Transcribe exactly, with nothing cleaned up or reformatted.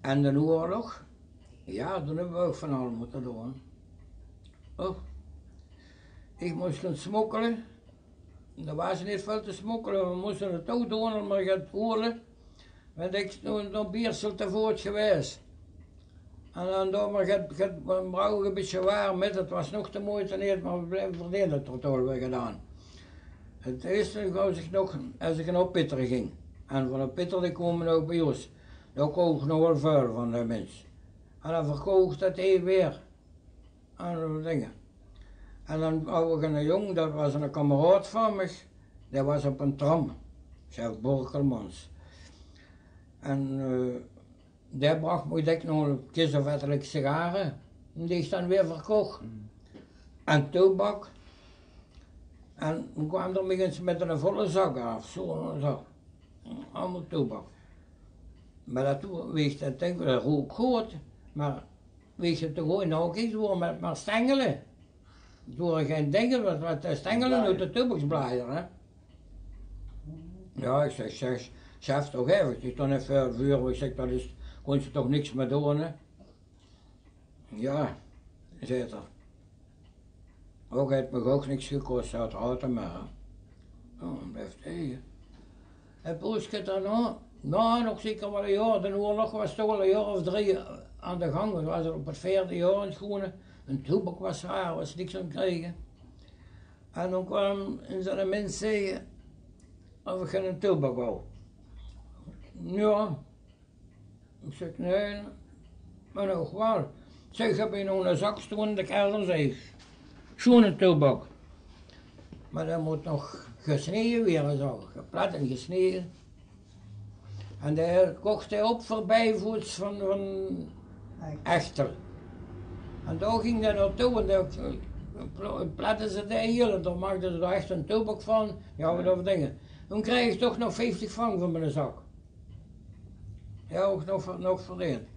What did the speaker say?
En d'n oorlog, jao, doe höbbe v'r ouch van alles mótte doon. Och, ich mós gaon smokkele. D'r waas neet väöl te smokkele, v'r móste 't ouch doon, mer get hoele. Want ich noe nao Biersel te voot gewaes. En dan dao mer get, get, brouwe e bietje werm mit, 't waas nog de meujte neet, mer v'r bleeve verdeende 't d'r toch weer gedaon. 't Ierste waas ich nog, es ich nao Pieteren ging. En van Pieteren die kome ouch bie ós. Dao kouch ich nog waal väöl van de mins. En dan verkouch ich dat hie weer. En zoe dinger. En dan hou ich eine jóng, dat waas eine kameraod van mich, dae waas op ein tram, chef Borkelmans. En eh, dae brach mich dèk nog ein kis of ettelijke sigare, die ich dan weer verkoch. En toebak. En dan kwaam d'r mich ins mit eine volle zak aaf, zoe, zoe. Allemaol toebak. Mer dat, wie ich dat dink, dat rook good. Mer wie ich 't toch good naokeek, 't wore mer, mer stengele. 't Wore gein dinger, wat, wat de stengele oet de toebaksblajer, hè. Jao, ich zèk, zèk, chef, toch effe, 't is toch neet väöl vuur, ich zèk, dat is, kóns se toch niks mee doon, hè. Jao, zaet 'r. Ouch, 't haet mich ouch niks gekos, dat haet 'r mer. Jao, blief hie. En poes get daonao, nao nog zeker waal e jaor, d'n oorlog waas toch al e jaor of drie aan de gang. V'r wore op 't veerde jaor in 't groene. En toebak waas raar, waas niks aan 't kriege. En dan kwaam ins eine mins zègke of ich geine toebak wou. Jao, ich zèk: "Nae, mer ouch waal." Zèk: "Ich höb hie nog eine zak stoon in de kelder," zèk ich. "Sjoene toebak. Mer dae mót nog gesneje waere," zag ich. "Geplat en gesneje." En dae koch dae op veur bijvoets van, van Echtel. En dao ging dae naotoe en dao pl-, platte ze dae hiel en dao maakde ze dao ech eine toebak van. Jao, wat euver dinger. Doe kreeg ich toch nog vieftig frank van miene zak. Jao, ouch nog ver-, nog verdeend.